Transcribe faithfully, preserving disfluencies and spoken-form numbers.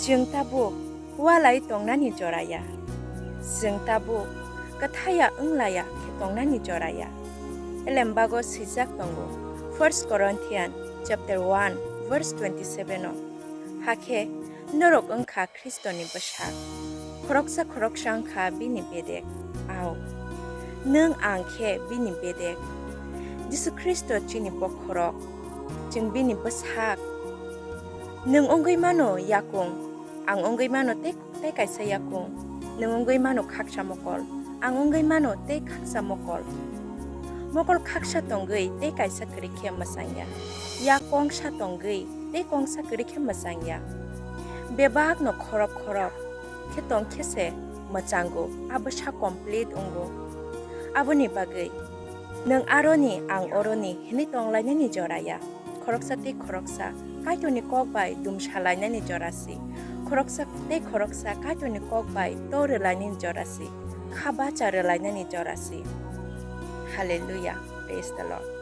Chwng tabuk walai tongnani jora ya. Chwng tabuk kwthaya wnglaya khe tongnani jora ya. Elembago swijak tongo First Corinthian chapter one verse twenty-seven o. Hakhe norok wngkha Khristoni bwsak. Khoroksa khoroksa wngkha bini bedek. Ao, nwng ang khe bini bedek. Jisu Khristo chini bokhorok. Chwng bini bwsak. Nwng wngwi mano yakung, ang wngwi mano tei, tei kaisa yakung. Nwng wngwi mano khaksa mokol, ang wngwi mano tei khaksa mokol. Mokol khaksa tongwi tei kaisa kwrwi khe mwchang ya. Yak kongsa tongwi tei kongsa kwrwi khe mwchang ya. Bebakno khorok khorok khe tong khe se mwchango, abo sa complete wngo. Aboni bagwi nwng aroni, ang oroni hwnwi tonglainani jora ya. Khoroksa tei khoroksa Kaitorni kok bai dumsalainani jora si. Khoroksa tei khoroksa Kaitorni kok bai to rwlainani jora si. Kha bacha rwlainani jora si. Hallelujah. Praise the Lord.